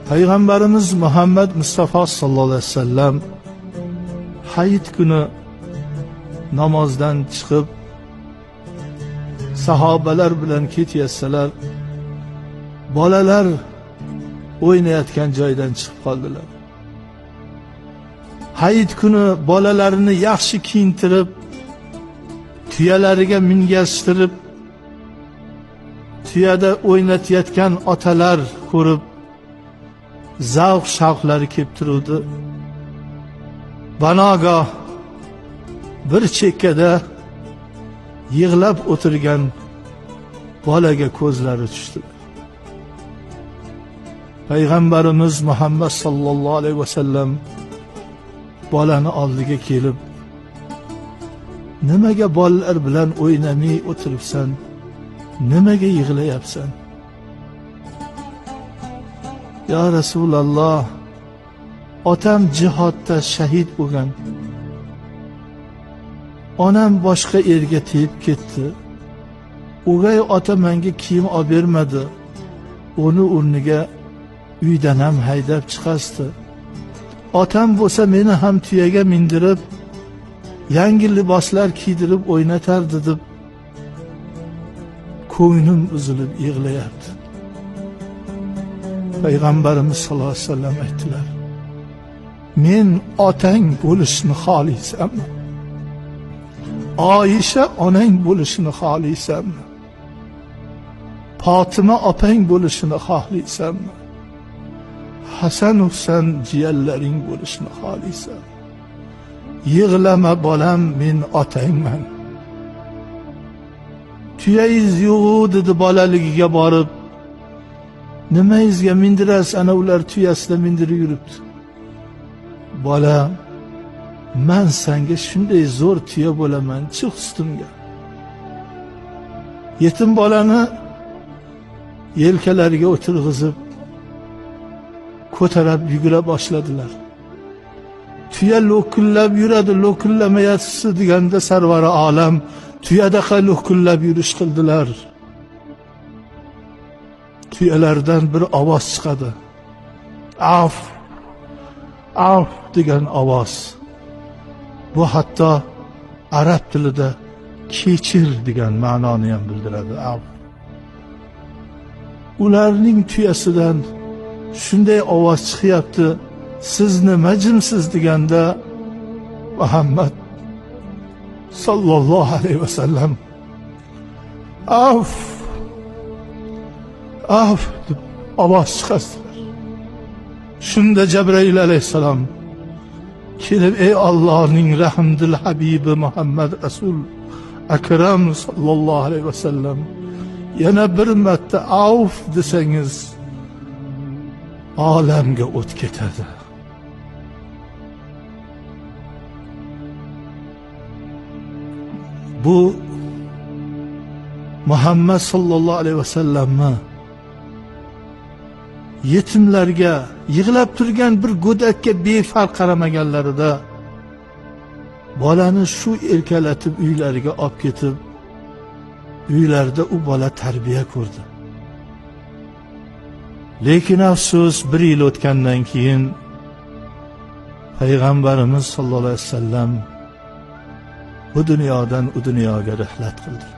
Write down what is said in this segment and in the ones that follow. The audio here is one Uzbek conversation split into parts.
Payg'ambarimiz Muhammad Mustafa sallallohu alayhi vasallam hayit kuni namozdan chiqib sahobalar bilan ketayotsalar, bolalar o'ynayotgan joydan chiqib qoldilar. Hayit kuni bolalarini yaxshi kiyintirib, tuyalariga mingashtirib, tuyada o'ynatayotgan otalar ko'rib zavq shavqlari kelib turuvdi. Banogoh bir chekkada yig'lab o'tirgan bolaga ko'zlari tushdi. Payg'ambarimiz Muhammad sallallohu alayhi vasallam bolani oldiga kelib, nimaga bolalar bilan o'ynamay o'tiribsan? Nimaga yig'layapsan? Ya Rasululloh, otam jihodda shahid bo'lgan. Onam boshqa erga tegib ketdi. O'gay ota menga kiyim olib bermadi. Uni o'rniga uydan ham haydab chiqasdi. Otam bo'lsa meni ham tuyaga mindirib, yangi liboslar kiydirib o'ynatardi deb ko'nglim uzilib yig'layapti. Payg'ambarimiz sallallohu alayhi vasallam aytdilar: men otang bo'lishni xohlaysanmi? Oyisha onang bo'lishini xohlaysanmi? Fatima opang bo'lishini xohlaysanmi? Hasan Husan jiyanlaring bo'lishini xohlaysan? Yig'lama bolam, men otangman. Tuyangiz yo'q dedi bolaligiga borib. Nimangizga mindirasiz? Ana ular tuyasida mindirib yuribdi. Bola, man senga shunday zo'r tuya bo'laman, chiq ustimga. Yetim bolani yelkalariga o'tirg'izib ko'tarib yugura boshladilar. Tuya lo'killab yuradi, lo'killamayapsiz deganda sarvari olam tuyadaqa lo'killab yurish qildilar. Tuyalardan bir ovoz chiqadi. Af, af degan ovoz. Bu hatto arab tilida kechir degan ma'noni ham bildiradi. Af. Ularning tuyasidan shunday ovoz chiqyapti. Siz nima jimsiz deganda Muhammad sallallohu alayhi vasallam af, af deb ovoz chiqardilar. Shunda Jabroil alayhissalom kelib, ey Allohning rahmdil habibi Muhammad Rasul akram sallallohu alayhi vasallam, yana bir marta avf desangiz olamga o't ketadi. Bu Muhammad sallallohu alayhi vasallamni yetimlarga, yig'lab turgan bir go'dakka befarq qaramaganlarida bolani shu erkalatib uylariga olib ketib, uylarida u bola tarbiya ko'rdi. Lekin afsus, bir yil o'tgandan keyin Payg'ambarimiz sallallohu alayhi vasallam bu dunyodan u dunyoga rihlat qildilar.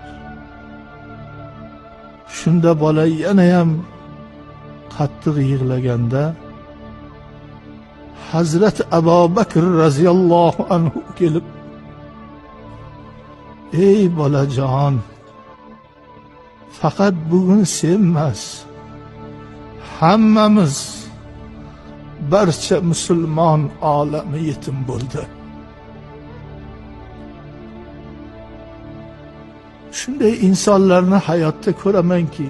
Shunda bola yana ham qattiq yig'laganda Hazrat Abu Bakr radhiyallohu anhu kelib, ey bolajon, faqat bugun sen emas, hammamiz, barcha musulmon olami yetim bo'ldi. Shunday insonlarni hayotda ko'ramanki,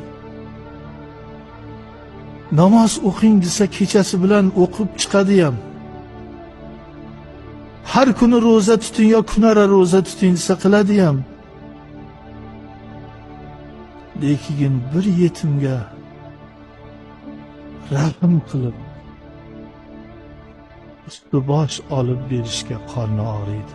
namoz o'qing desa kechasi bilan o'qib chiqadi ham. Har kuni ro'za tuting yo kunora ro'za tuting desa qiladi ham. Lekin bir yetimga rahm qilib usti bosh olib berishga qorni og'riydi.